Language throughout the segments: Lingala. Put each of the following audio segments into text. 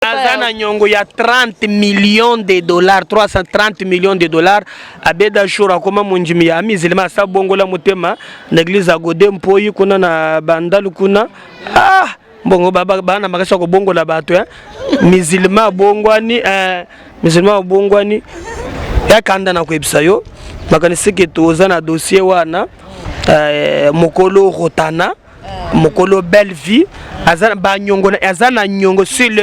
Aza na nyongo ya 30 millions de dollars, 330 millions de dollars. Abeda Shur akoma mondimi ya mizilima, asa bongola motema na église ya Gode Mpoi kuna na Bandalu kuna. Ah, mbongo bana makasi ya kobongola bato, eh? Mizilima abongwani, eh, mizilima abongwani ya kanda. Na koyebisa yo makanisi ke toza na dossier wana, eh, mokolo Rotana, mokolo Belle Vie aza banyongo, aza na nyongo sur le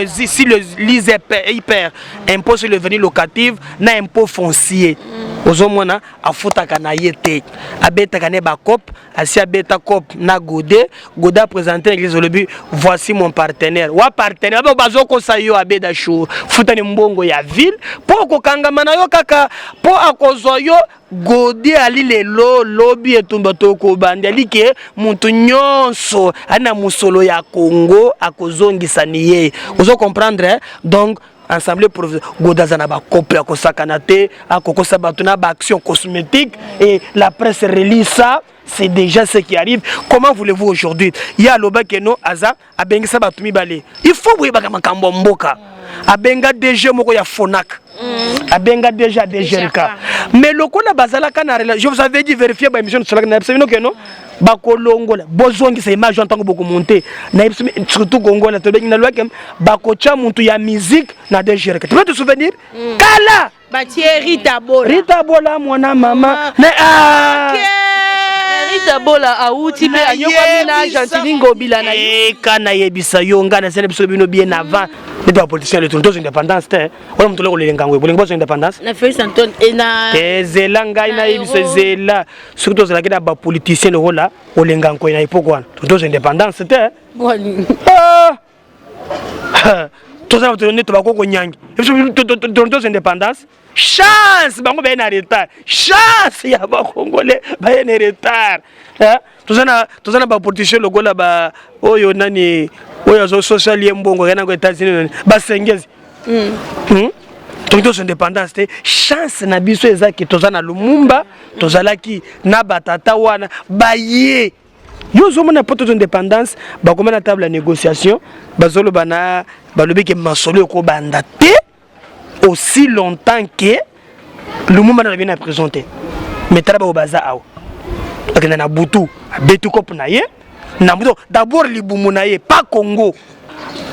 l'ISP, IPR, impôt sur le revenu locatif na impôt foncier. Ozomona afutaka na ye te, abetaka ne bacope, asi abeta cope na Gode. Gode aprésente église, olobi: "Voici mon partenaire." Wa partenaire bao bazokosa yo. Abeda Shour, futani mbongo ya ville mpo okokangama na yo kaka mpo akozwa yo. Gode ali lelo lobi etumba tokobandi, ali ke moto nyonso ali na mosolo ya Congo akozongisa ni ye. Ozo comprendre, eh? Donc assemblée provisoire, Gode aza na bakope ya kosakana te, akokosa bato na baaction cosmétique et la presse relie ça. C'est déjà ce qui arrive. Comment voulez-vous aujourd'hui ye alobaki no aza abengisa bato mibale? Il faut boyebaka makambo ya mboka. Abenga DG moko ya Fonac, abenga déjà DGRK, mais lokola bazalaka na relation, je vous avais dit, vérifier baémission tosalaka na biso bino ke no bakolongola, bozongisa image wana ntango bokomonte na biso, surtout Kongola tobengi na lwake, bakotya mutu ya musique na DGRK. Tu peux te souvenir kala? Batie Rita Bola. Rita Bola, mwana mama na, ah! Rita Bola awuti mpe anyokwami na Gentili Ngobila na ye. Eka nayebisa yo, ngai nasala biso bino bien avant neti bapoliticien letono tozo indépendance te. Wana moto oleko ngo bolingi bozo indépendance. Na Félix Antoine e na Ezela ngai. Na Nayebisa. Euro. Ezela, soki tozalaki na bapoliticien lokola Olenga Nkoi na époque wana, tozo indépendance te. Bwani. Ah! Toza bato nde tobako konyangi tozo indépendance. Chance bango baye na retard, chance ya Bacongolais baye na retard. Eh? Toza na bapoliticien lokola ba oyo nani oyo azosocial ye mbongo akei nango États-Unis, basengezi. Toki tozo indépendance te. Chance na biso eza ke toza na Lumumba, tozalaki na batata wana baye. Yo ozomona mpo tozo indépendance, bakoma na table ya négociation, bazoloba na balobi ke masolo ekobanda te aussi longtemps ke Lumumba na lobi na prison te. Mais tala bao baza awa, akenda na butu, abeti kope na ye na butu, d'abord libumu na ye pa Congo.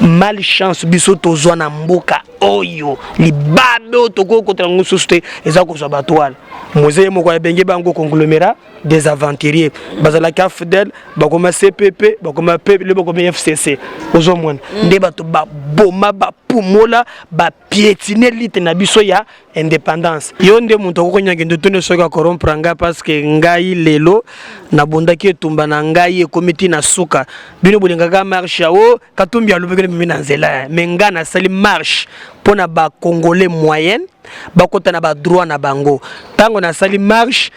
Malchance biso tozwa na mboka oyo, libabe oyo tokoki kotala yango susu te, eza kozwa bato wana. Moze ye moko abenge bango conglomérat des aventuriers. Bazalaki AFDL, bakoma CPP, bakoma p le bakoma FCC. Ozomona nde bato baboma, bapumola, bapiétine lite na biso ya indépendance. Yo nde moto akokonyaka ndoto soki akorompre ngai, parce que ngai lelo nabundaki etumba na ngai, ekomi ti na suka. Bino bolingaka marche o Katumbi alobaki mimi na nzela, mais ngai nasali marche mpo na Bacongolais moyenne bakota na badroit na bango. Ntango nasali marche,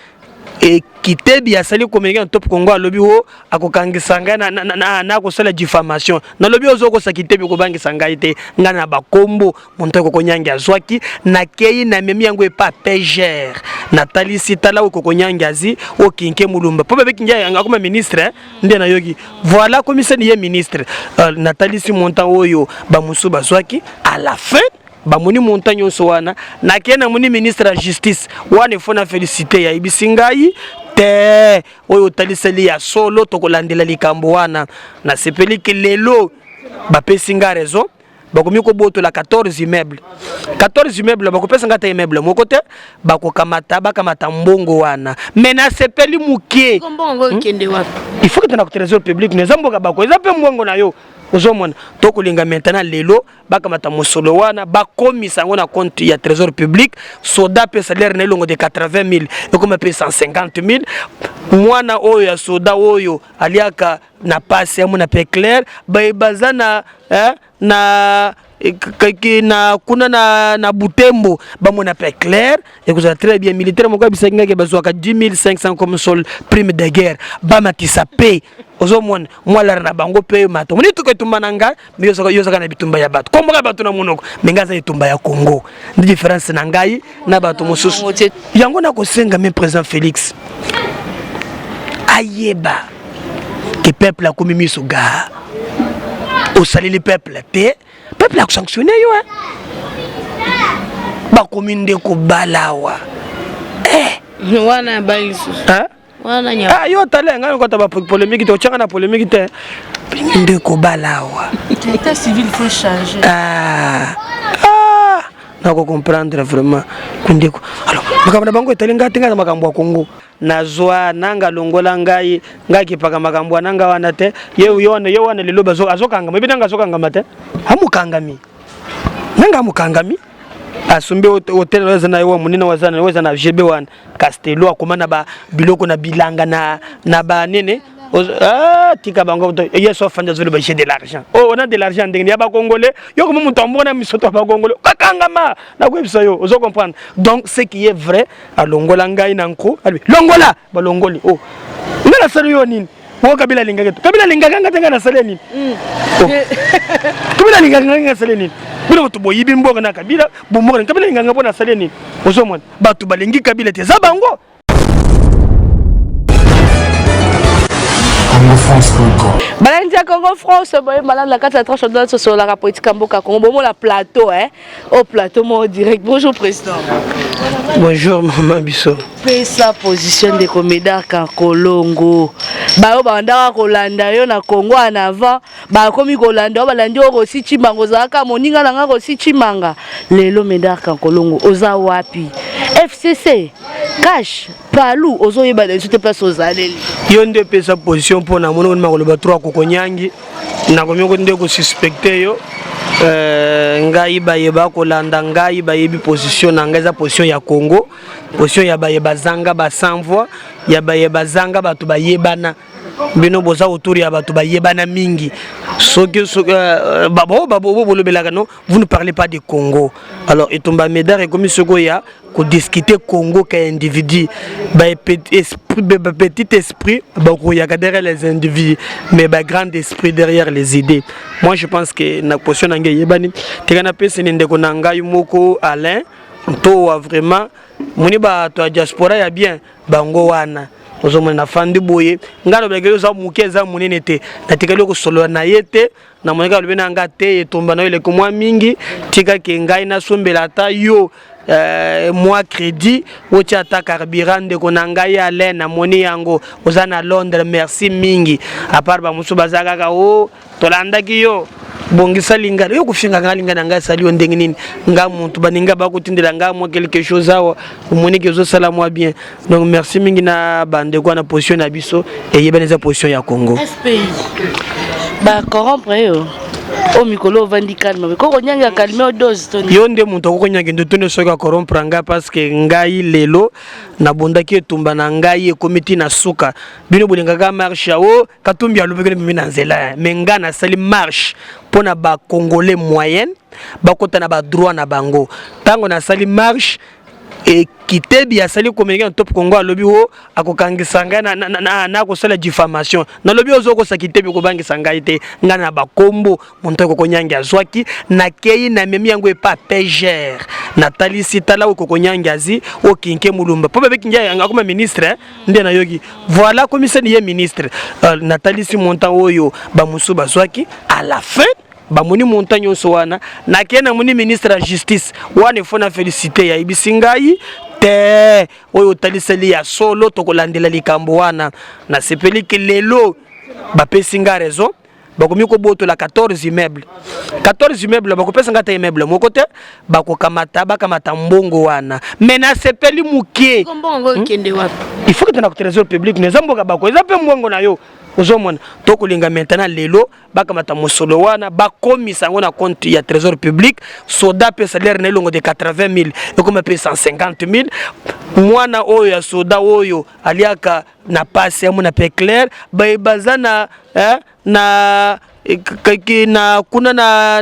Kitebi asali communiqué na Top Congo, alobi o akokangisa ngai na kosala diffamation. Nalobi ozokosa Kitebi, kobangisa ngai te. Ngai na bakombo monto Kokonyangi azwaki, nakei namemi yango epa PGR, natalisi: tala oyo Kokonyangi azi okinke Mulumba mpo babekingi akoma ministre. Nde nayoki voilà komisani ye ministre. Natalisi montant oyo bamosusu bazwaki. À la fin bamoni montant nyonso wana. Nakei namoni ministre ya Justice wana, efo na félicité, yayebisi ngai te oyo otaliseli ya solo, tokolandela likambo wana. Nasepeli ke lelo bapesi nga raison, bakomi kobotola 14 immeuble. 14 immeuble, bakopesa nga te immeuble moko te, bakokamata, bakamata mbongo wana. Mais nasepeli moke. Mbongo ekende wapi? Il faut que tona trésor public, eza mboka bako, eza mpe mbongo na yo. Ozomona tokolinga maintenant lelo bakamata mosolo wana, bakomisa yango na compte ya trésor public. Soda mpe salaire na elongo de 80 000 ekoma mpe 150 000. Mwana oyo ya soda oyo aliaka na pasi, amona mpe clair. Baye baza na, eh, na kuna na Butembo bamona mpe clair, ekozala très bien. Militaire moko abisaki ngaki bazwaka 10 500 comme sol prime de guerre, bamatisa mpe. Ozomona mwalara na bango mpe mata moni tuka etumba na ngai. Mais yo ozaka na bitumba ya bato, komboka bato na monoko, mais ngai aza etumba ya Congo. Nde différence na ngai na bato mosusu. Yango nakosenga me président Félix ayeba ke peuple akomi miso ga osaleli peuple te. Peuple akosanctionne yo, hein? Bakomi nde kobala awa, eh. Wana bali lisusu. Hein? Wana nya. Ah, yo tala ngai okota ba polémique te, otyanga na polémique te. Nde kobala awa. État civil faut changer. Ah, ah, nako comprendre vraiment kundeko. Alors makambo na bango etali ngai te, ngai na makambo ya Congo nazwa nanga longola ngai, ngai akipaka makambo ya nanga wana te. Ye ye wana, ye wana lelo azokangama, ebi nanga azokangama te, amokangami nanga, amokangami, asombi hotel oyo eza na ye wa monene, oyo na oyo eza na GB wana Castelo, akoma na ba biloko na bilanga na banene. Ah, tika bango, ye so afandi azoloba: "J'ai de l'argent." Oh, on a de l'argent ndenge ya Bakongole. Yo komo moto ambona misoto ya Bakongole kakangama, nakoyebisa yo, ozo comprendre. Donc ce qui est vrai, alongola ngai na nko, alobi longola, balongoli. Oh, ngai nasali yo nini? Wo Kabila alingaki to Kabila alingaka nga te, ngai nasali nini? Oh. Kabila alingaka ngai, nasali nini? Bino bato boyibi mboka na Kabila, bomboka Kabila alingaka mpo nasali nini? Ozomona bato balingi Kabila te, eza bango. congofrance.com. Balandi ya Congo France, boye malamu na kati ya tranche odona tosololaka politique ya mboka Congo. Bomona plateau, eh? Au plateau moko direct. Bonjour président. Bonjour mama biso. Pesa position, ndeko Médard Kankolongo. Bayo bandaka kolanda yo na Congo en avant, bakomi kolanda yo, balandi oyo Rossy Tshimanga. Ozalaka moninga na nga Rossy Tshimanga. Lelo Médard Kankolongo oza wapi? FCC, CACH, PALU, ozoyeba na biso te place ozaleli. Yo nde epesa position mpo na moni onima koloba trop akokonyangi, nakomi nde kosuspecte yo. Ngai bayeba kolanda ngai, bayebi position na ngai eza position ya Congo, position ya baye bazanga ba sans voix, ya baye bazanga bato bayebana. Bino boza autour ya bato bayebana mingi. Soki babo bolobelaka, non, vous ne parlez pas de Congo. Alors etumba Médard ekomi soki ya kodiscute Congo ka individu, ba esprit, ba petit esprit bakoyaka derrière les individus, mais ba grand esprit derrière les idées. Moi je pense que na position na ngai eyebani. Tika napesini ndeko na ngai moko Alain Ntowa, vraiment moni bato ya diaspora ya bien, bango wana ozomona nafandi boye. Ngai alobelaki oza moke, eza monene te, natikali kosolola na ye te. Namonaki alobi na nga te, etumba na yo eleki mwa mingi, tikaki ngai nasombela ata yo mwa crédit, otia ata carburant. Ndeko na ngai Alain, namoni yango oza na Londres, merci mingi. À part bamosusu baza kaka o tolandaki yo, bongisa lingala. Yo kofinga nga lingala na ngai esali yo ndenge nini? Nga motu baninga bakotindela nga mwa quelque chose awa, omoniki ezosala mwa bien. Donc merci mingi na bandeko wana. Position na biso eyebani, eza position ya Congo. FPI bacorrompre yo oyo mikolo ovandi calme, koko nyangi akalme o dose to? Yo nde moto akokonyaki nde tuni soki acorrompre nga, parce que ngai lelo nabundaki etumba na ngai ekomi ti na suka. Bino bolingaka marche o Katumbi alobaki mimi na nzela, mais ngai nasali marche mpo na Bacongolais moyenne bakota na badroit na bango. Ntango nasali marche, Kitebi asali communiqué na Top Congo, alobi o akokangisa ngai na kosala diffamation. Nalobi ozokosa Kitebi, kobangisa ngai te. Ngai na bakombo moto Kokonyangi azwaki, nakei namemi yango epa PGR, natalisi: tala oyo Kokonyangi azi okinke Mulumba mpo bebe kingi akoma ministre nde nayoki voilà komisani ye ministre. Natalisi montant oyo bamosusu bazwaki. À la fin bamoni montant nyonso wana. Nakei namoni ministre ya justice wana, efo na félicité, yayebisi ngai te oyo otaliseli ya solo, tokolandela likambo wana. Nasepeliki lelo bapesi nga raison, bakomi kobotola 14 immeuble, 14 immeuble. Bakopesa nga te immeuble moko te, bakokamata, bakamata mbongo wana. Mais nasepeli moke. Mbongo ekende wapi? Il faut que na trésor public, eza mboka bako, eza mpe mbongo na yo. Ozomona tokolinga maintenant lelo bakamata mosolo wana, bakomisa yango na compte ya trésor public. Soda mpe salaire na elongo de 80 000 ekoma mpe 150 000. Mwana oyo ya soda oyo aliaka na pasi, amona mpe clair baza na, eh, na kuna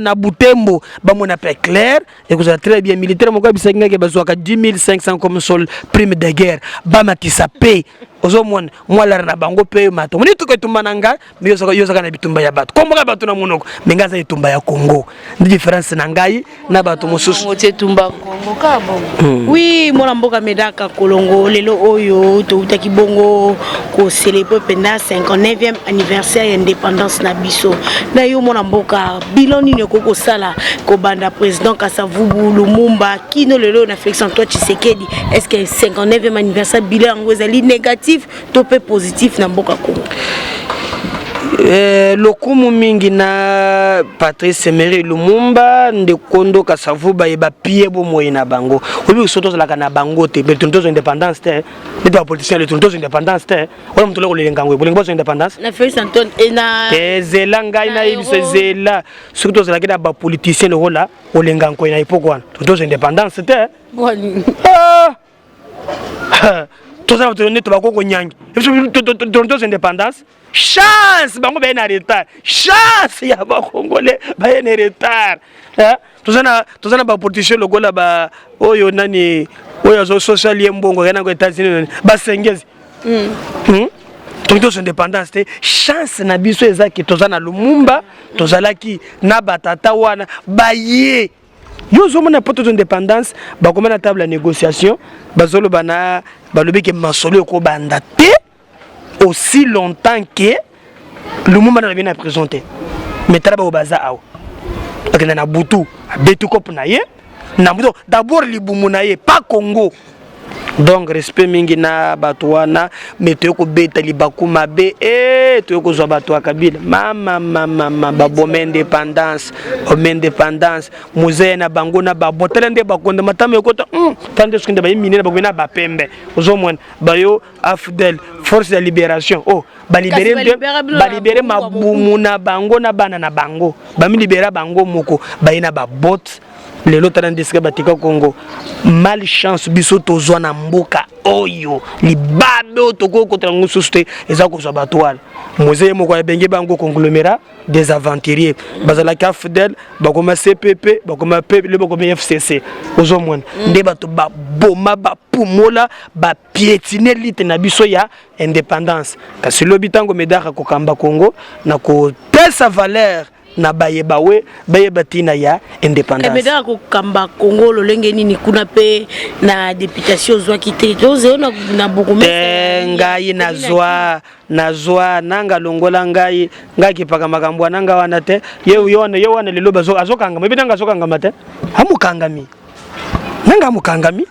na Butembo, bamona mpe clair, ekozala très bien. Militaire moko abisaki ngaki bazwaka 10 500 comme sol prime de guerre, bamatisa pe. Ozomona mwa lara na bango mpe mata omoni tuka etumba na ngai, me yo ozaka na bitumba ya bato, komboka bato na monoko, me ngai aza etumba ya Congo. Nde différence na ngai na bato mosusu. Etumba Congo kaka bongo. Oui, mwana mboka Médard Kankolongo, lelo oyo toutaki bongo kocélébrer mpenza 59e anniversaire ya indépendance na biso. Na yo mwana mboka, bilan nini okoki kosala kobanda président Kasavubu, Lumumba, kino lelo na Félix Antoine Tshisekedi? Est ce que 59e anniversaire, bilan yango ezali négatif to mpe positif na mboka Congo? Lokumu mingi na Patrice Emery Lumumba, ndeko Ndo Kasavubu, bayeba pie bomoi na bango. Oyebi, so tozalaka na bango te, mais tozwa indépendance te. Neti bapoliticien le tozwa indépendance te. Wana moto kolelenga yango, bolingi bozwa indépendance? Na Félix Antoine na Ezela, ngai nayebisa, ezela. Soki tozalaki na bapoliticien lokola Olenga Nkoi na époque wana, tozwa indépendance te. Tozala bato nde tobako konyangi, tozwa indépendance. Chance bango baye na retard, chance ya Bacongolais baye na retard. Toza na bapoliticien lokola ba oyo nani oyo azosocial ye mbongo akei nango États-Unis, basengezi. Toki tozwa indépendance te. Chance na biso eza ke toza na Lumumba, tozalaki na batata wana baye. Yo ozomona, mpo tozwa indépendance, bakoma na table ya négociation, bazoloba na balobi ke masolo ekobanda te aussi longtemps ke Lumumba na lobi na prison te. Mais tala bao baza awa, akenda na butu, abeti kope na ye na butu, d'abord libumu na ye, pas Congo. Donc respect mingi na bato wana. Me toye kobeta libaku mabe e, toye kozwa bato ya Kabila, mama mama, baboma indépendance, boma indépendance. Mozeye na bango na babotala nde bakonda matama ekota ta nde soki nde baye minene, bakomi na bapembe. Ozomona bayo AFDL, force ya libération. Oh, balibérer nde balibérer mabumu na bango na bana na bango, bamilibérer bango moko, baye na babote. Lelo tala nde esika batika Congo. Malchance biso tozwa na mboka oyo, libabe oyo tokoki kotala yango susu te, eza kozwa bato wana. Mozeye moko abenge bango conglomérat des aventuriers. Bazalaki AFDL, bakoma CPP, bakoma p le bakoma FCC. Ozomona nde bato baboma, bapumola, bapiétiner lite na biso ya indépendance. Kasi lobi ntango Médard akokamba Congo na kopesa valeur na bayeba we bayeba ntina ya indépendance. Médard akokamba Congo lolenge nini kuna mpe na députation ozwaki te? Tozeo na bourgmestre. Ngai nazwa nanga longola ngai, ngai akipaka makambo wana nga wana te. Ye wana, ye wana lelo azokangama, ebi nanga azokangama te, amokangami nanga, amokangami,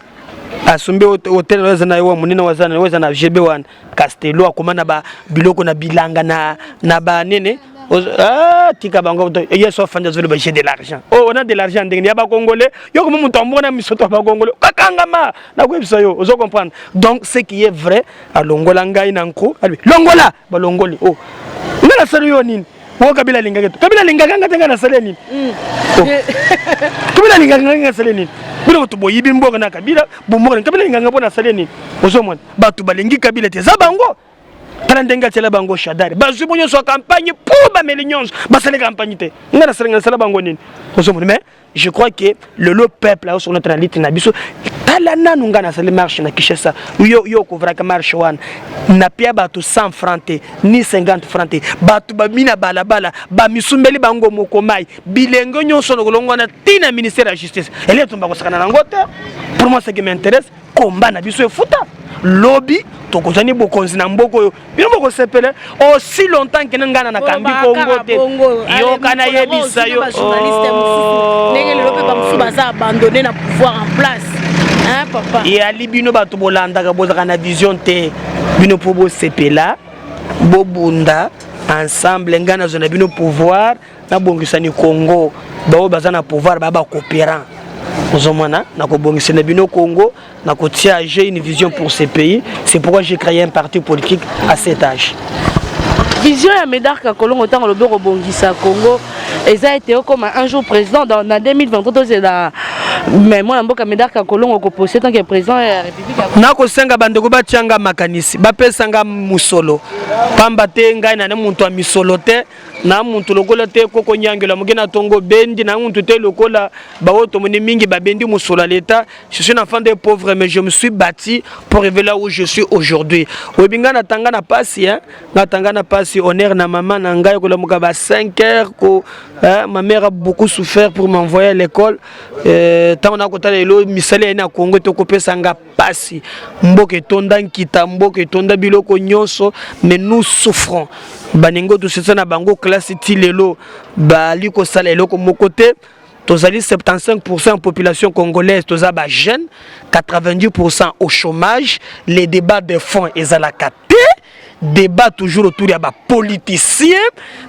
asombi hotel oyo aza na ye wa monene, oyo aza na GB wana, Castelo, akoma na biloko na bilanga na banene. Ah, tika bango. Ye so afandi, azoloba: "J'ai de l'argent." Oh, on a de l'argent ndenge ya Bakongole. Yo koma moto ambona misoto ya Bakongole, kakangama, nakoyebisa yo. Ozo comprendre? Donc ce qui est vrai, alongola ngai na nko, alobi: "Longola." Balongoli. Oh, nga nasali yo nini? Wo Kabila alingaki to Kabila alingaka nga te, ngai nasali nini? Oh. Kabila alingaka ngai, nasali nini? Bino bato boyibi mboka na Kabila, bomboka. Kabila alingaka mpo nasali nini? Ozomona bato balingi Kabila te, eza bango. Tala ndenge atiela bango Shadary, bazwi bo nyonso ya campagne mpo bameli nyonso, basali campagne te. Ngai nasala, nasala bango nini? Ozomona? Mais je crois que lelo peuple azosonga na lite na biso. Tala nanu, ngai nasali marche na Kinshasa. Yo okouvraka marche wana, napia bato 100 franc te, ni 50 franc te. Bato bami na balabala, bamisumbeli bango moko mai, bilenge nyonso na kolongo wana ntina ministère ya Justice. Ele tumba kosakana nango te. Pour moi, ce qui m'intéresse, komba na biso efuta. Lobi tokozwani bokonzi na mboka oyo, bino bokosepele. Aussi longtemps kene ngai na nakambi Kongo te, yoka, nayebisa yo. Ndenge lelo mpe bamosusu baza abandonné na pouvoir en place, hein, papa? Eyali bino bato bolandaka, bozalaka na vision te. Bino mpo bosepela, bobunda ensemble. Ngai nazwa na bino pouvoir, nabongisani Congo. Baoyo baza na pouvoir baya bacoopérant. Ozomona, nakobongisa na bino Congo, nakotia. J'ai une vision pour ce pays, c'est pourquoi j'ai créé un parti politique à cet âge. Vision ya Médard Kakolongo, ntango olobi okobongisa Congo, eza ete okoma un jour président na 2023? Tozela mais mwana mboka Médard Kakolongo koposte tant que président ya République? Nakosenga bandeko batianga makanisi, bapesanga mosolo, pamba te ngai nane moto ya misolo te. Na muntu lokola te koko nyangela moke na tongo bendi na muntu te lokola baoyo tomoni mingi babendi mosolo ya l'État. Je suis un enfant de pauvre, mais je me suis bâti pour arriver là où je suis aujourd'hui. Oyebi ngai natanga na pasi, hein? Natanga na pasi, honneur na mama na ngai kolamuka ba 5 heures ko, hein? Ma mère a beaucoup souffert pour m'envoyer à l'école. Ntango nakotala lelo misala ya na Congo tokopesa nga pasi. Mboka etonda nkita, mboka etonda biloko nyonso, mais nous souffrons. Baningo tosesa na bango classe ti lelo bali kosala eloko moko te. Tozali 75% ya population congolaise toza bajeune, 90% au chômage. Les débats de fonds ezalaka te, débat toujours autour ya bapoliticien.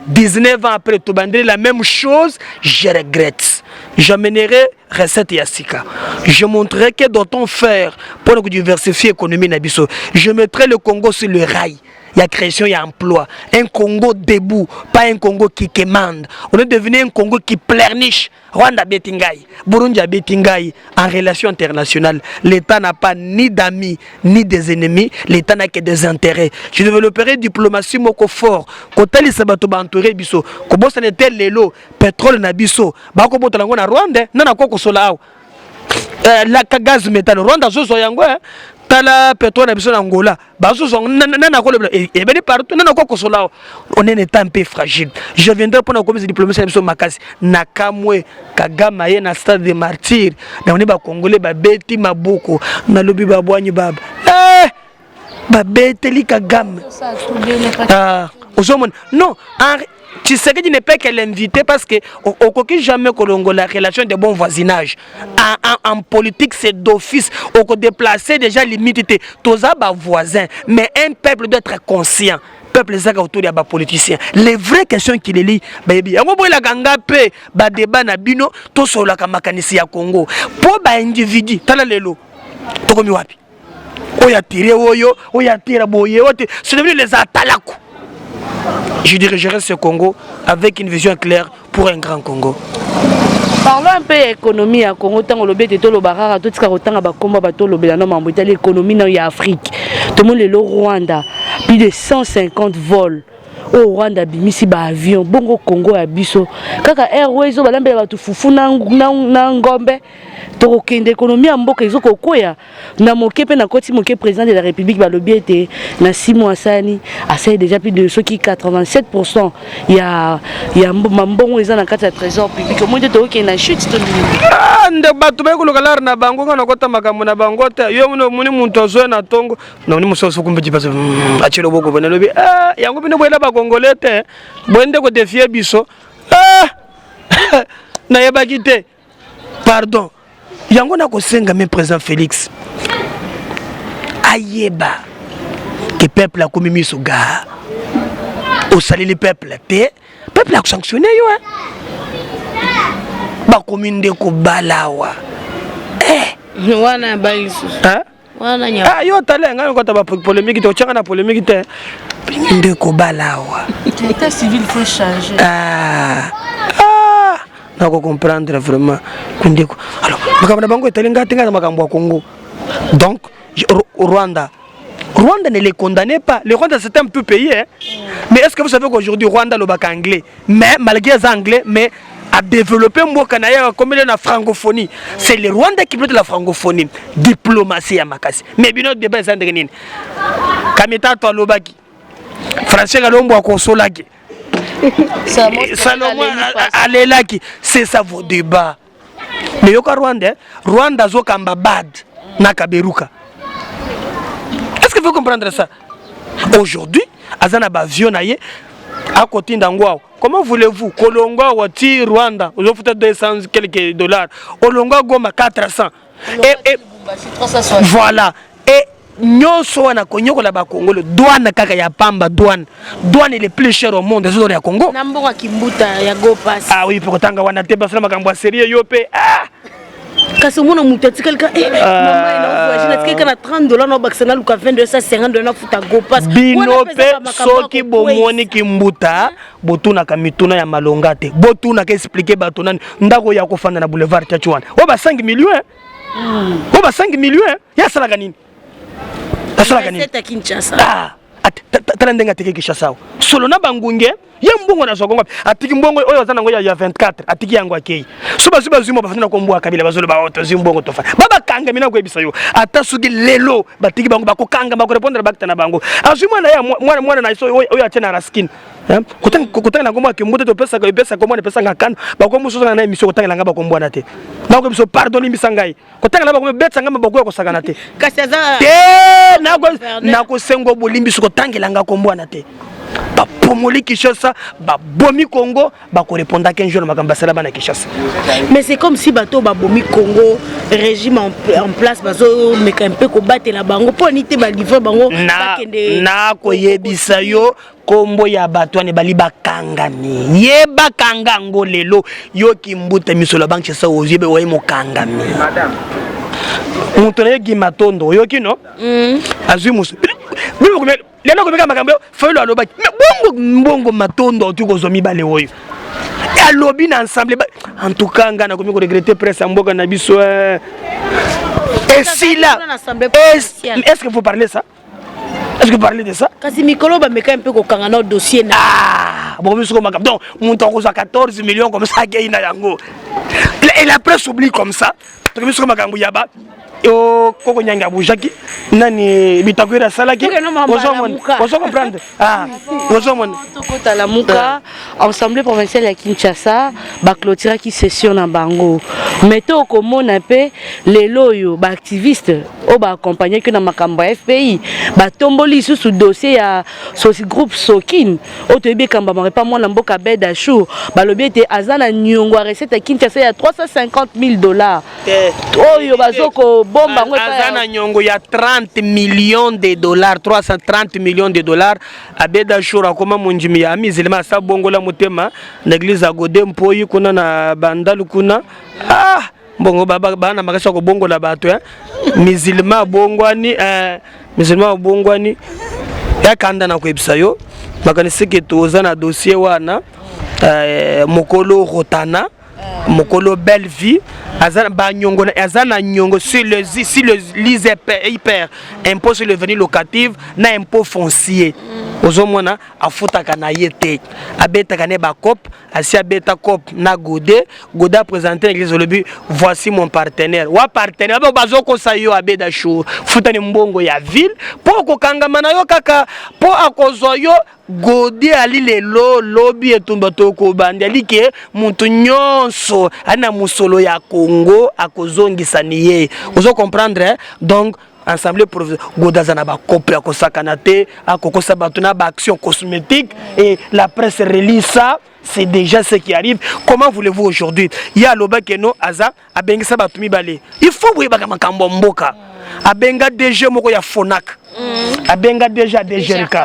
19 ans après, tobandeli la même chose. Je regrette. J'amènerai recette ya sika, je montrerai que doit-on faire pour diversifier économie na biso. Je mettrai le Congo sur le rail. Il y a création, il y a emploi. Un Congo debout, pas un Congo qui quémande. On est devenu un Congo qui pleurniche. Rwanda abeti ngai, Burundi abeti ngai. En relation internationale, l'État n'a pas ni d'amis ni des ennemis, l'État n'a que des intérêts. Je développerai diplomatie moko fort. Kotalisa bato ba entouré biso. Kobosana te lelo, pétrole na biso. Bakobotala yango na Rwanda, nana kokosola awa. La gaz méthane Rwanda azozwa yango, eh. Tala pétrole na biso na Angola bazozwa, nana kolobela ebeli partout, nana kokosola awa. On est un État un peu fragile. Je viendrai mpona kokomisa diplomatie na biso makasi. Na kamwe Kagame aye na Stade de Martyr, namoni Bakongole babeti maboko, nalobi babwanyi baba, eh, babeteli Kagame. Ah, ozomona non, Tshisekedi ne peut que l'inviter parce que okoki jamais kolongola relation de bon voisinage. En politique, c'est d'office. Oko déplacer déjà limite te. Toza ba voisin, mais un peuple doit être conscient. Peuple ezaka autour ya bapoliticien. Les vraies questions qu'il lit, bayebi yango. Boyelaka nga mpe badébat na bino, tosololaka makanisi ya Congo mpo baindividu. Tala lelo tokomi wapi? Oyo atire oyo, oyo atira boye, oyo te, c'est devenu les atalaku. Je dirigerai ce Congo avec une vision claire pour un grand Congo. Parlons un peu ya économie ya Congo. Ntango olobi ete toloba kaka, totika kotanga bakombo, bato olobela no mambo etali économie na ya Afrique. Tomoni lelo Rwanda, plus de 150 vols oyo Rwanda abimisi baavion. Bongo Congo ya biso kaka Airways oyo balambela bato fufu na ngombe. Tokokende, économie ya mboka ezokokwea na moke mpe nakoti moke. Président de la République balobi ete na 6 mois asali asali déjà plus de soki 87 ya mambongo eza na kati ya trésor public. Omoi te tokokende na chute to nini? Ah, nde bato baye koluka lare na bango, nga nakota makambo na bango te. Yo moni muntu azoya na ntongo, namoni mosusu kumbe jipasa atie loboko boye, nalobi: "Ah, yango bino boyela Bakongole te, boye nde kodéfier biso." Ah! Nayebaki te, pardon. Yango nakosenga me président Félix ayeba ke peuple akomi miso ga. Osaleli peuple te, peuple akosanctionne yo, eh. Bakomi nde kobala awa, eh. Wana ya bali lisusu. Hein? Wana nya. Ah, yo tala ngai kota ba polémique te, otyanga na polémique te nde kobala awa. État civil faut changer. Ah, ah, nako comprendre vraiment kundeko. Alors makambo na bango etali ngai te, ngai na makambo ya Congo. Donc Rwanda, Rwanda, ne les condamnez pas. Le Rwanda, c'est un peu pays, hein? Mais est-ce que vous savez qu'aujourd'hui Rwanda lobaka anglais? Mais malgré les anglais, mais a développé mboka na ye comme la francophonie. C'est le Rwanda qui pilote la francophonie. Diplomatie ya makasi. Mais bino débat eza ndenge nini? Kamitato alobaki. Français Kalombo akosolaki. Salomon alelaki. C'est ça vos débats. Mais yoka Rwanda, hein? Rwanda azokamba bad na Kaberuka. Est-ce que vous comprenez ça? Aujourd'hui, aza na baavion na ye akotinda yango awa. Comment voulez-vous kolongwa awa ti Rwanda ozofuta 200 quelques dollars, olongwa Goma 400 et voilà, et nyonso wana konyokola Bakongolo, douane kaka ya pamba, douane le plus cher au monde ezozala ya Congo. Na mbongo ya kimbuta ya Go Pass. Ah oui, mpe kotanga wana te, basala makambo ya sérieux. Yo mpe, ah! Kasi omona moto atikali ka, eh, mama ena voyage, natikali ka na 30 dollar, na obakisa naluka 20 dollar, sa 50 dollar, nafuta Go Pass. Bino mpe soki bomoni kimbuta, botunaka mituna ya malonga te, botunaka expliquer bato nani ndako ya kofanda na boulevard Tshatshi wana oyo ba 5 millions, oyo ba 5 millions, ye asalaka nini? Asalaka nini? Ya Kinshasa. Ah, Tala ndenge atiki Kinshasa awa, solo na bangunge. Ye mbongo na zwa kongo, atiki mbongo oyo aza nango ya 24, atiki yango, akei. So bazwi mo bafandi na kombo ya Kabila, bazoloba: "Oh, tozwi mbongo, tofa." Babakangami. Na koyebisa yo, ata soki lelo batiki bango, bakokanga, bakorépondre bakta na bango. Azwi mwana ye, mwana na so oyo atie na Raskin. Kotangela yango mwake mbote, topesaka, epesaka mwana, epesanga kanda. Bakombo mosusu na émission, kotangela nga bakombo wana te. Nakoyebi biso, pardon, limbisa ngai, kotangela bango betisa nga bakoya kosakana te. Kasi aza Te, nakosenga bolimbisi, kotangela nga kombo wana te. Bapomoli Kinshasa, babomi Congo, bakorépondaka un jour na makambo basala bana Kinshasa. Mais c'est comme si bato babomi Congo, régime en place bazomeka mpe kobatela bango. Mpo ani te balivre bango? Bakende. Nakoyebisa yo, kombo ya bato wana ebali bakangami. Ye bakanga yango lelo. Yoki mbuta misolo ya banque sa, ozwi ebe oye mokangami. Moto na ye Gimatondo, oyoki no? Azwi mosu lelo komeka makambo yo Fayulu alobaki. Mais bongo mbongo Matondo auti kozwa mibale oyo alobi na ensemble. En tout cas, ngai nakomi koregretter presse ya mboka na biso esila. Na assemblée Est-ce que vous parlez ça? Est-ce que vous parlez de ça? Kasi mikolo bameka mpe kokanga na dossier na Ah, bokomi soko makambo. Donc moto akozwa 14 millions comme ça, akei na yango, et la presse oublie comme ça. Tokomi soko makambo ya ba koko nyangi abujaki nani, Bitakwira asalaki. Toke no mambo ya Ozo comprendre? Ah, ozomona. Tokota Lamuka. Assemblée provinciale ya Kinshasa baclôturaki session na bango, mais to okomona mpe lelo oyo baactiviste oyo baaccompagnaki na makambo ya FPI batomboli lisusu dossier ya sosi groupe Sokin oyo toyebi ekambamaka epa mwana mboka Abed Achour. Balobi ete aza na niongo ya recette ya Kinshasa ya 350 000 $, oyo bazokobomba yango epai Aza na nyongo ya 30 millions de dollars, 330 millions de dollars. Abed Achour akoma mondimi ya musulman, asa bongola motema na église ya Gode Mpoi kuna na Bandalu kuna. Ah, mbongo bana makasi ya kobongola bato, eh. Musulman abongwani, eh, musulman abongwani yakanda. Na koyebisa yo, makanisi ke toza na dossier wana, eh, mokolo Rotana, mokolo Belle Vie, aza banyongo, aza na nyongo sur le l'ISP, IPR, impôt sur le revenu locatif na impôt foncier. Ozomona, afutaka na ye te, abetaka ne bacope. Asi abeta cope na Gode. Gode aprésente église, olobi: "Voici mon partenaire." Wa partenaire abe bazokosa yo. Abeda Chour, futani mbongo ya ville mpo okokangama na yo kaka mpo akozwa yo. Gode ali lelo, lobi etumba tokobandi. Ali ke moto nyonso ali na mosolo ya Congo akozongisa ni ye. Ozo comprendre, eh? Donc assemblée provinciale, Gode aza na bakope ya kosakana te, akokosa bato na baaction cosmétique et la presse relie ça. C'est déjà ce qui arrive. Comment voulez-vous aujourd'hui ye alobaki no aza abengisa bato mibale? Il faut boyebaka makambo ya mboka. Abenga DG moko ya Fonac, abenga déjà DGRK,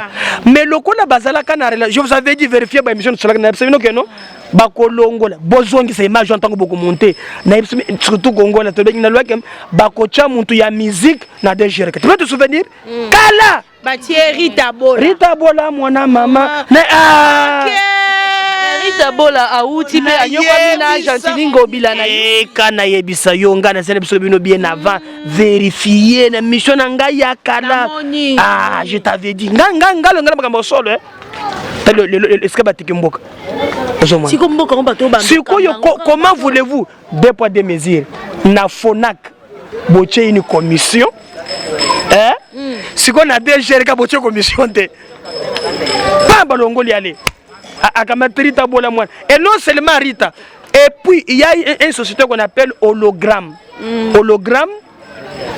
mais lokola bazalaka na relation, je vous avais dit, vérifier ba émission tosalaka na biso bino ke no bakolongola, bozongisa image wana ntango bokomonte na biso, surtout Kongola tobengi na lwake, bakotya mutu ya musique na DGRK. Tu peux te souvenir kala? Batie Rita Bola. Rita Bola, mwana mama na, ah! Rita Bola awuti mpe anyokwami na Gentili Ngobila na ye. Eka nayebisa yo, ngai nasala biso bino bien avant, vérifier na mission na ngai ya kala. Namoni. Ah, je t'avais dit, nga nga nga nga na makambo solo, eh. Talo lelo, est-ce que batiki mboka? Ozomona. Siko mboka ngo bato oyo Sikoyo comment voulez-vous? Deux poids, deux mesures. Na Fonac botie une commission, eh? Sikoyo na DGRK botie commission te, pa balongoli ale akamati Rita Bola mwana. Et non seulement Rita, et puis il y a une société qu'on appelle Hologramme. Hologramme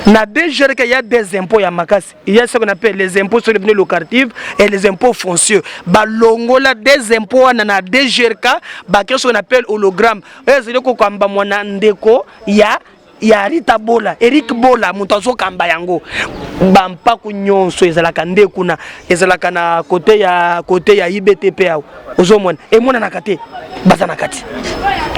na DGRK, il y a des impôts ya makasi. Il y a ce qu'on appelle les impôts sur les biens locatifs et les impôts fonciers. Balongola des impôts wana na DGRK, bakei ce qu'on appelle Hologramme. Oyo ezali kokamba mwana ndeko ya Rita Bola, Eric Bola, moto azokamba yango. Bampaku nyonso ezalaka nde kuna, ezalaka na côté ya IBTP awa. Ozomona, emonanaka te, baza na kati.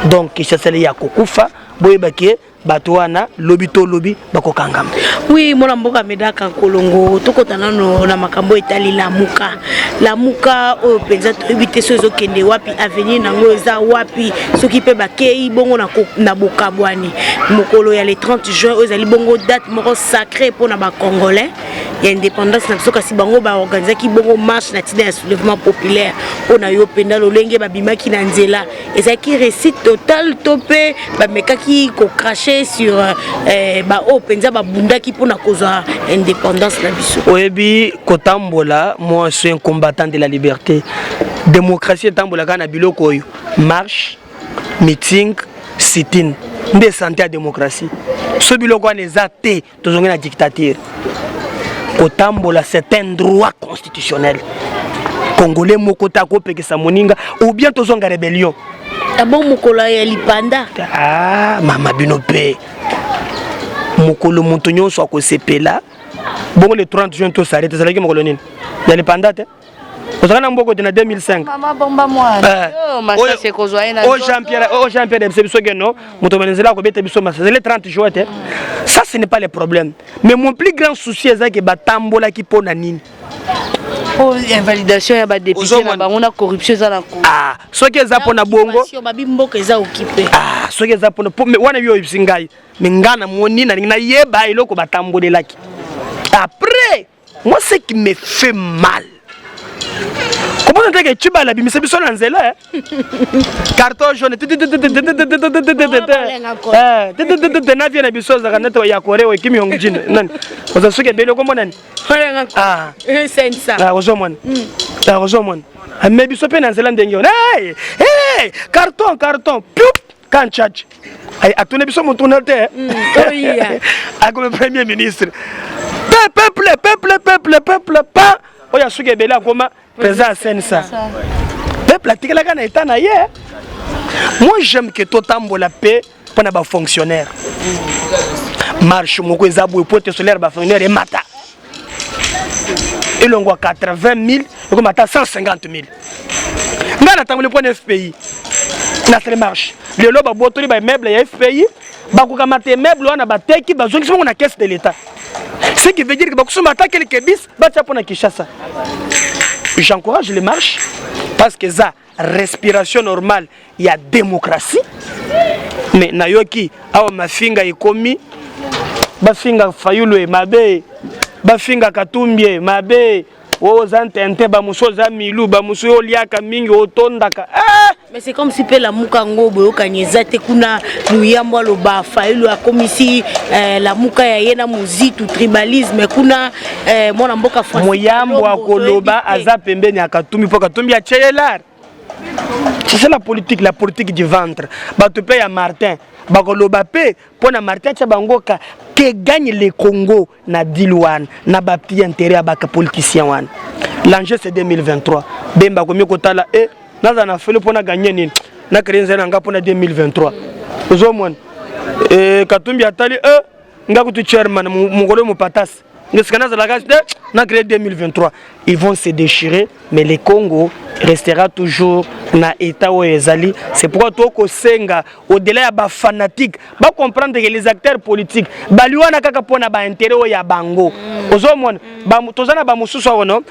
Donc Kinshasa ya kokufa, boyebake bato wana lobi to lobi bakokangama. Oui, mwana mboka Medaka Kolongo, tokota nano na makambo etali Lamuka. Lamuka oyo mpenza toyebi te so ezokende wapi, avenir nango eza wapi, soki mpe bakei bongo na bokabwani mokolo ya le 30 juin oyo ezali bongo date moko sacré mpona bacongolais. ya indépendance na biso, kasi bango baorganizaki bongo marche na ntina ya soulèvement populaire. Mpo na yo mpenza, lolenge babimaki na nzela, ezalaki réussite totale to mpe bamekaki kocracher sur baoyo mpenza babundaki mpona kozwa indépendance na biso? Oyebi, kotambola, moi je suis un combattant de la liberté. Démocratie etambolaka na biloko oyo: marche, meeting, sit-in. Nde santé ya démocratie. So biloko wana eza te, tozongi na dictature. Kotambola, c'est un droit constitutionnel. Congolais moko te akopekisa moninga ou bien tozonga rébellion. Abo mokolo ya lipanda? Ah, mama, bino mpe mokolo moto nyonso akosepela bongo. Le 30 juin tosare, tozalaki mokolo nini ya lipanda te? Ozalaka na mboko te na 2005. Mama, bomba mwana. Oyo masasi ekozwa ye na o Jean Pierre, o Jean Pierre ebise biso keno moto bana nzela akobeta biso masasi le 30 juin te. Ça, ce n'est pas le problème, mais mon plus grand souci ezaki batambolaki mpo na nini? Po invalidation ya badéputé na bango na corruption eza na ko. Ah, soki eza mpo na bongo. Babi mboka eza occupé. Ah, soki eza mpona wana, yo oyebisi ngai, me ngai namoni, nalingi nayeba eloko batambolelaki. Après, moi, ce qui me fait mal, komona teke Tshibala abimisa biso na nzela, carton jaune na vie na biso ozalaka nete ya Corée oyo Kim Yong Jin nani oza soki ebeli okomona nini, ozomona, ozomona. Me biso mpe na nzela ndenge wana, carton, carton, piup kan charge atuni biso motuna te, akomi premier ministre. Peuple, peuple, peuple, peuple pa oyo asuki ebele akoma président ya CNSA. Peuple atikalaka na état na ye. Moi, j'aime que totambola mpe mpona bafonctionnaire. Marche moko eza boye po te salaire bafonctionnaire emata, elongwa 80 000 ekoma ata 150 000. Ngai natamboli mpo na FPI, nasali marche. Lelo babotoli baimmeuble ya FPI, bakokamata immeuble wana, bateki, bazongisi bongo na caisse de l'État, ce qui veut dire que bakosomba ata quelques bis batia mpo na Kinshasa. J'encourage les marches parce que eza respiration normale ya démocratie. Mais nayoki awa mafinga ekomi, bafinga Fayulu e mabe, bafinga Katumbi e mabe, oyo oza ntente, bamosu oza milu, bamosu oyo oliaka mingi, otondaka, eh! Mais c'est comme si mpe Lamuka yango boyokani eza te kuna. Muyambo aloba Fayulu akomisi Lamuka ya ye na Mozitu, tribalisme kuna. Mwana mboka Muyambo akoloba aza pembeni ya Katumbi mpo Katumbi atie ye lar. C'est la politique, la politique du ventre. Bato mpe ya Martin bakoloba mpe mpo na Martin atia bango ka que gagne le Congo na deal wana na bapetit intérêt ya bakapoliticien wana. L'enjeu, c'est 2023. Bemba akomi kotala e naza na fele mpo na gagner nini, na créer nzela na nga mpo na 2023. Ozomona e, Katumbi atali e nga kutu chairman mokolo mopatasi ngesika nazalaka te na créer 2023. Ils vont se déchirer, mais le Congo restera toujours na état oyo ezali. C'est pourquoi tokosenga, au-delà ya bafanatique, bacomprendre que les acteurs politiques bali wana kaka mpona baintérêt oyo ya bango. Ozomona, toza na bamosusu awa no.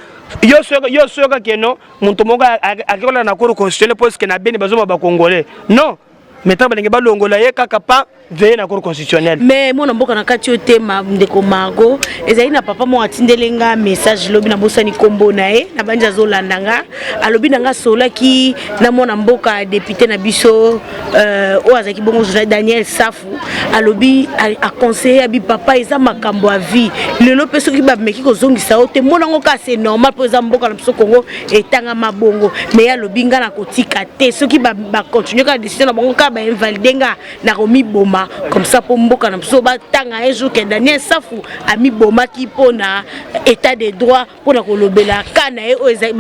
Yo soyoka keno moto moko akekola na cour constitutionnelle parce que na Beni bazoma bacongolais non, mais ntango balingi balongola ye kaka pa veye na cour constitutionnelle. Mais mwana mboka, na kati oyo te, ndeko Margo, ezali na papa moko atindeli nga message lobi, nabosani nkombo na ye, na bandi azolanda nga. Alobi na nga asolaki na mwana mboka député na biso oyo azalaki bongo journal Daniel Safu. Alobi aconseille abi papa, eza makambo ya vie. Lelo mpe soki bameki kozongisa yo te, monango kaka c'est normal mpo eza mboka na biso Congo, etangama bongo. Mais ye alobi nga na kotika te, soki bacontinue kaka décision na bango, kaka bainvalide nga, nakomiboma comme ça mpo mboka na biso batanga un jour ke Daniel Safu amibomaki mpona état de droit, mpona kolobela ka na ye oyo ezali.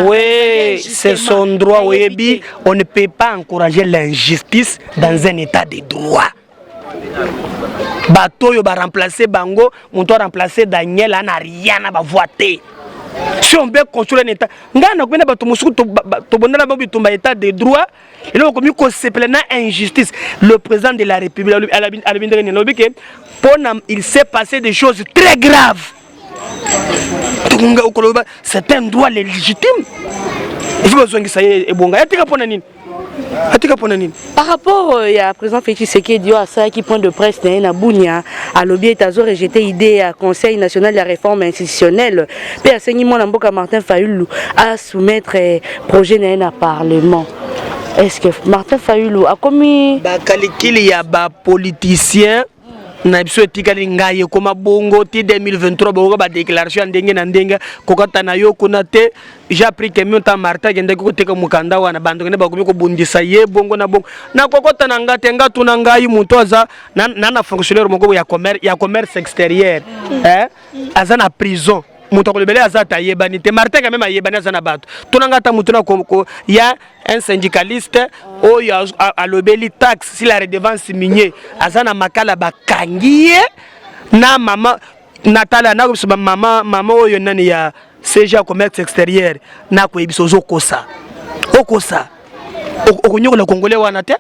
Oui, c'est son droit. Oyebi, on ne peut pas encourager l'injustice dans un état de droit. Bato oyo baremplace bango, moto aremplace Daniel ana rien na bavoix te. Si on peut construire un état, ngai nakomi na bato mosuku tobondela bango bitumba état de droit, eloko komi kosepela na injustice. Le président de la République alobi ndenge nini? Alobi ke mpona il s'est passé des choses très graves. Okoloba c'est un droit légitime, il faut bazongisa ye ebonga ya tika mpona nini? Atika mpona nini? Par rapport ya président Félix Tshisekedi oyo asalaki point de presse na ye na Bunia, alobi ete azo rejeter idée ya Conseil national ya réforme institutionnelle mpe asengi mwana mboka Martin Fayulu asoumettre projet na ye na parlement. Est-ce que Martin Fayulu akomi Bakalikili ya bapoliticien na biso etikali ngai ekoma bongo ti 2023. Bokoka badéclaration ya ndenge na ndenge kokata na yo kuna te. J'ai appris que mota Martin akendaki koteka mokanda wana, bandeko nde bakomi kobundisa ye bongo na bongo. Nakokota na nga te. Nga tuna ngai, moto aza na fonctionnaire moko ya commerce extérieur, eh? Aza na prison, moto akolobela aza ata ayebani te. Martin quand même ayebani, aza na bato. Tuna nga ata moto na ya un syndicaliste oyo alobeli taxe sur la redevance minier, aza na makala, bakangi ye na mama natala. Nakoyebisa bamama, mama oyo nani ya SG ya commerce extérieur, nakoyebisa ozokosa, okosa, okonyokola Congolais wana te.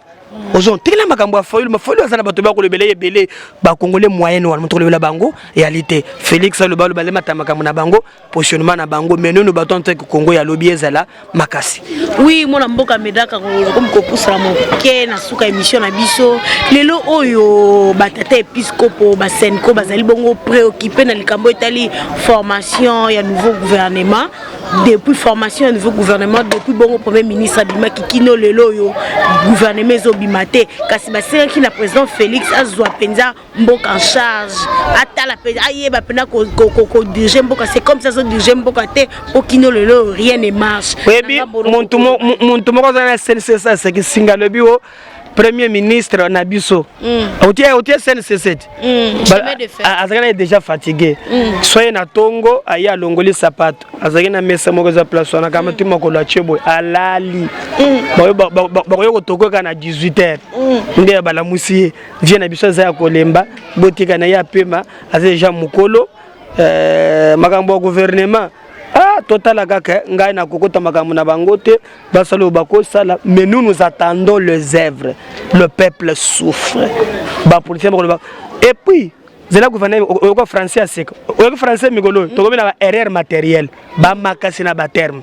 Ozotikela makambo ya Fayulu. Mafayulu aza na bato bakolobela ye ebele. Bacongolais moyenne wana, moto kolobela bango eyali te. Félix aloba, aloba, alemata makambo na bango, positionnement na bango. Mais nano bato anteke Congo ya lobi ezala makasi. Oui, mwana mboka Medaka, komi kopusana moke na suka émission na biso lelo oyo. Batata episcopo, baCENCO bazali bongo préoccupé na likambo etali formation ya nouveau gouvernement. Depuis formation ya nouveau gouvernement, depuis bongo premier ministre abimaki kino lelo oyo, gouvernement ezobima te. Kasi basengaki na président Félix azwa mpenza mboka en charge, atala mpenza, ayeba mpenza kodiriger mboka. C'est comme ça azodirige mboka te mpo kino lelo rien ne marche. Oyebi, muntu moko aza na CNCC aseki singa, alobi o premier ministre na biso otie CNCC azalaki na ye déjà fatigué. So ye na ntongo aye, alongoli sapato, azalaki na mesa moko eza place wana, kama ti mokolo atie boye, alali. Bakoki kotokoka na 18 heures nde balamusi ye. Vie na biso aza ya kolemba, botika na ye apema, aza déjà mokolo. Makambo ya gouvernement, ah, totala kaka. Ngai nakokota makambo na bango te, basala oyo bakosala, mais nous, nous attendons les œuvres. Le peuple souffre, bapoliticien bakoloba. Et puis zela, gouverneur oyoka français aseka, oyoki français mikolo oyo tokomi na baerreur matériel, bamakasi na baterme,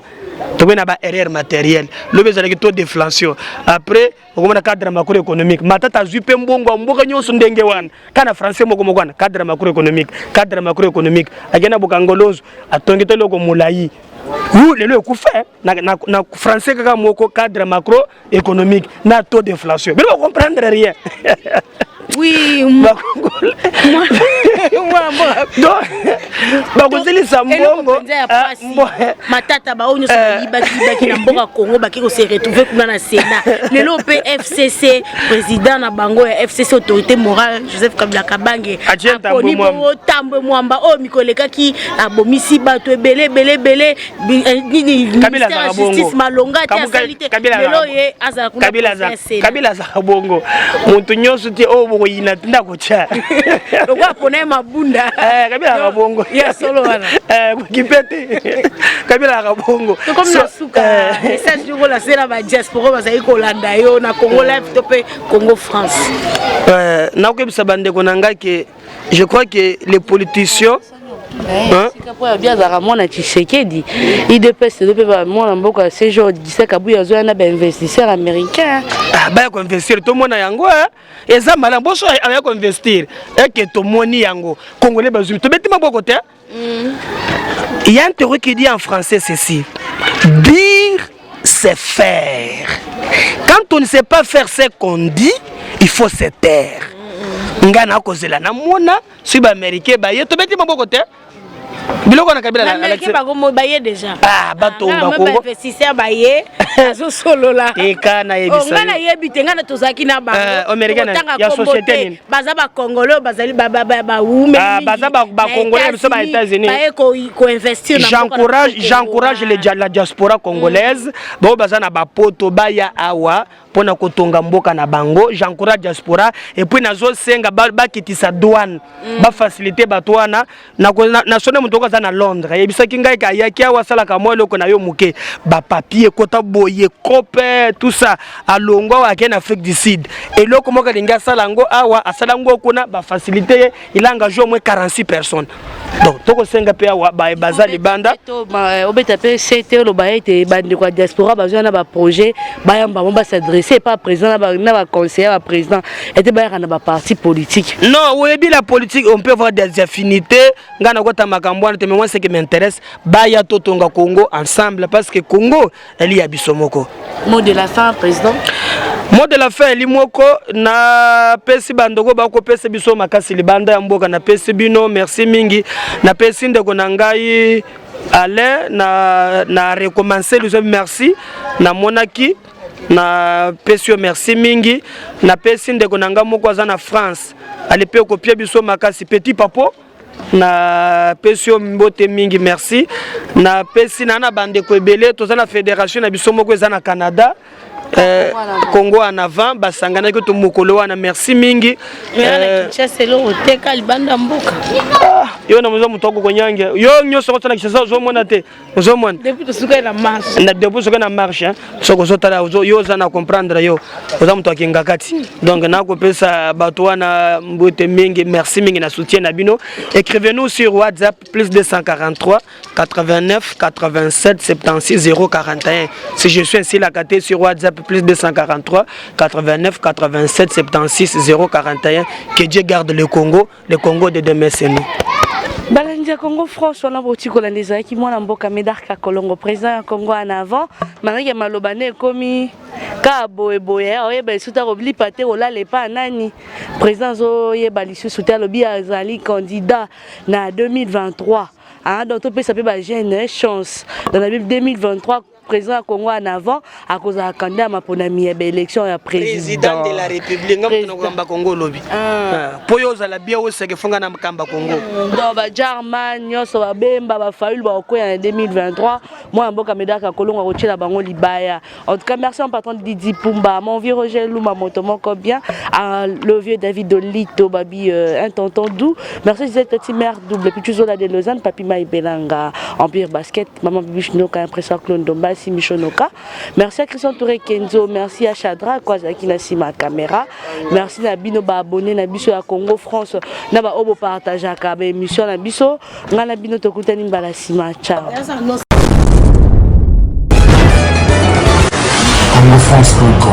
tokomi na baerreur matériel. Lobi ezalaki taux d'inflation, après okomona cadre macroéconomique. Matata azwi mpe mbongo ya mboka nyonso ndenge wana kaka na français moko moko wana, cadre macroéconomique, cadre macroéconomique. Akei na bokangolozo, atongi te eloko molai wu lelo ekufa na français kaka moko, cadre macroéconomique na taux d'inflation. Bino bacomprendre rien. Donc bakozelisa mbongo. Matata, baoyo nyonso bayibaki na mboka Congo baki kose retrouver kuna na Sénat lelo. Mpe FCC, président na bango ya FCC, autorité morale Joseph Kabila Kabange, aponi bongo Tambwe Mwamba oyo mikolo elekaki abomisi bato ebele ebele ebele. Nini, ministère ya justice malonga te asali te, lelo ye azala kuna. Kabila azalaka bongo, moto nyonso te oyo bokoyina ndako tya. Lokola apona ye mabunda. Kabila azalaka bongo. Ya solo wana. Koki mpe te, Kabila azalaka bongo. Tokomi na suka. Message yoko lasela badiaspora bazali kolanda yo na Congo Live to mpe Congo France. Nakoyebisa bandeko na ngai ke je crois que les politiciens Po abi azalaka mwana Tshisekedi, UDPS lelo mpe mwana mboka ya séjour Gisaka Kabuya azoya na bainvestisseur américain. Baya koinvestir, tomona yango eza malamu. Boso aya koinvestir eke tomoni yango, Congolais bazwi, tobeti maboko te. Il y a un théorie qui dit en français ceci: dire, c'est faire. Quand on ne sait pas faire ce qu'on dit, il faut se taire. Ngai nakozela namona soki baaméricain baye, tobeti maboko te. Biloko na Kabila. Bango baye déjà. Ah, batonga Kongo. Investisseur baye, azosolola. Eka nayebisa. Ngai nayebi te, ngai na tozalaki na bango ya société nini. Baza bacongolais, bazali bawume. Baza bacongolais na biso ba États-Unis. Baye koinvestir. J'encourage la diaspora congolaise bao baza na bapoto, baya awa mpona kotonga mboka na bango. J'encourage diaspora et puis nazosenga bakitisa douane, bafacilité bato wana. Nasone moto oko aza na Londres ayebisaki ngai ke ayaki awa, asalaka mwa eloko na yo moke, bapapier ekota boye, cope, tout ça. Alongwa awa, akei na Afrique du Sud, eloko moko alingi asala yango awa, asala yango kuna, bafacilité ye. Il a engagé au moins 46 personnes. Donc tokosenga mpe awa baye baza libanda. Obeta mpe sete, oloba ete bandeko ya diaspora bazwa na baprojet, bayamba bango, bas'adresse epa président na baconseiller ya baprésident, ete bayaka na baparti politique. Non, oyebi, la politique, on peut avoir des affinités. Ngai nakota makambo wana te, mais moi, ce qui m'intéresse, baya totonga Congo ensemble, parce que Congo eli ya biso moko. Mot de la fin, président. Mot de la fin eli moko: napesi bandeko bakopesa biso makasi libanda ya mboka, napesi bino merci mingi. Napesi ndeko na ngai Alain na recommencer liso, merci. Namonaki, napesi yo merci mingi. Napesi ndeko na ngai moko aza na France, ali mpe kopia biso makasi, Petit Papo, napesi yo mbote mingi, merci. Napesi na bandeko ebele. Toza na fédération na biso moko eza na Canada, Congo en avant. Basanganaki to mokolo wana, merci mingi. Kinshasa eloko teka libanda mboka. Yo na moza moto akokonyange yo nyonso kotala Kinshasa, ozomona te, ozomona. Depuis tosukai na marche. Na depuis soki na marche, soki ozotala yo, oza na comprendre, yo oza moto akenga kati. Donc nakopesa bato wana mbote mingi, merci mingi na soutien na bino. Écrivez-nous sur WhatsApp plus 243 89 87 76 041. Si je suis ainsi la sur WhatsApp, plus 243 89 87 76 041. Que Dieu garde le Congo. Le Congo de demain, c'est nous. Balandi ya Congo France wana, boti kolanda, ezalaki mwana mboka Médard Kakolongo, président ya Congo en avant. Malgré maloba nde ekomi kaka boyeboye, oyeba lisusu te, akolipa te, kolala epa nani. Président azoyeba lisusu te, alobi azali candidat na 2023. Ah, donc topesa mpe bajeune chance. Dans la 2023, président ya Congo en avant akozala candidat ya maponami ya baélection ya président de la République. Nga moto nakokamba Congo olobi mpo yo ozala bia, oseke fonga na kamba Congo. Donc bajarman nyonso, babemba, bafayulu, bakokwea na 2023. Mwana mboka Médard Kakolongo akotiela bango libaya. En tout cas, merci en patron Didi Pumba, mon vieux Roger Luma, moto moko bien, le vieux David Dolito Babi, un tonton doux. Merci Gisèle Tati, mère double, puis Tuzola de Lausanne, Papi Maï Belanga, Empire Basket, Maman Bibiche Noka, Impression Claude Dombasi Michonoka. Merci à Christian Touré Kenzo, merci à Chadra Kwazaki na sima caméra. Merci na bino ba abonné na biso ya Congo France, na ba obo partageaka ba émission na biso. Nga na bino tokutani mbala sima. Ciao. CongoFrance.com.